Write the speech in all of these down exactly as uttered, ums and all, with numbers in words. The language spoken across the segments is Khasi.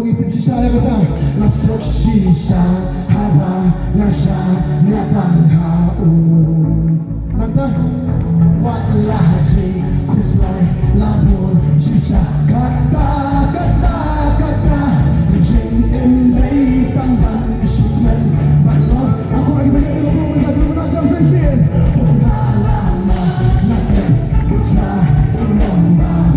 Shisha ïa kata, nga suk shisha haba nga shah ïa tang ha u. Nangta, wat la jingkhuslai la bun shisha kata, kata, kata. Jingim dei tang ban sukmen ban long. Aku lagi banyak dulu, aku minta dulu nak jam session. Hong ha la ma, nak buta, ulong bang.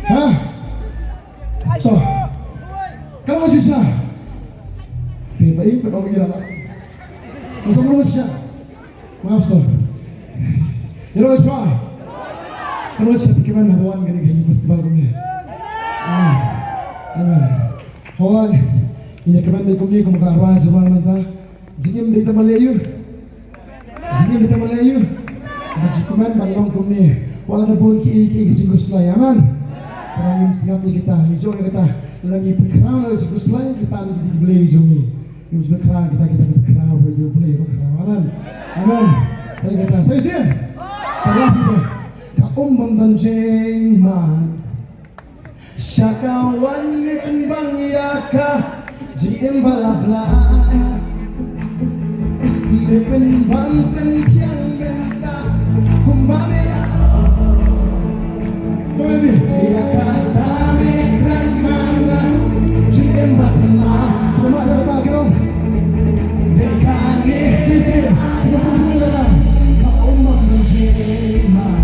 Ha? To. Ka long shisha. Te ba ing ka dong ira. Masa belum shisha. Maaf, sir. Ira shisha. Ka long shisha, te kumne haba wan kane ka festival kumne. Ah. Amen. Hooid. Ïa kumne kumne kum ka arwah jubal mynta. Jingim dei tang ban leh ïa u. Jingim dei tang ban leh ïa u. Ba shu kumne ban long kumne. Wat la da bun ki, ki, ki jingkhuslai. Amen. Para ngin sngap ïa kita, ngi jong ïa kita. Lada ngi pynkhraw ïa jingkhuslai kita, ngi dei ki blei jong ngi. Ngim ju pynkhraw kita, kita, kita khraw ïa u Blei ba khraw. Amen. Amen. Tang kita. Sa shisien. Para kita. Ka um bym don jingmut. Sha ka wan me pynbang ïa ka jingim ba la blah. Me pynbang pynthiang bynta kumba me la. Ïa kata me kren ha nga jingim ba thymmai. Thymmai ïa kata ki long. Dei kane jingim ba thymmai. Ka um bym don jingmut.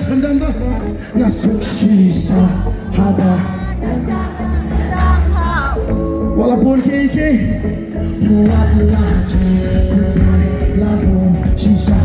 Kan jam da. Nga suk shisha haba wat la bun kiei kiei. Wat la jingkhuslai la bun shisha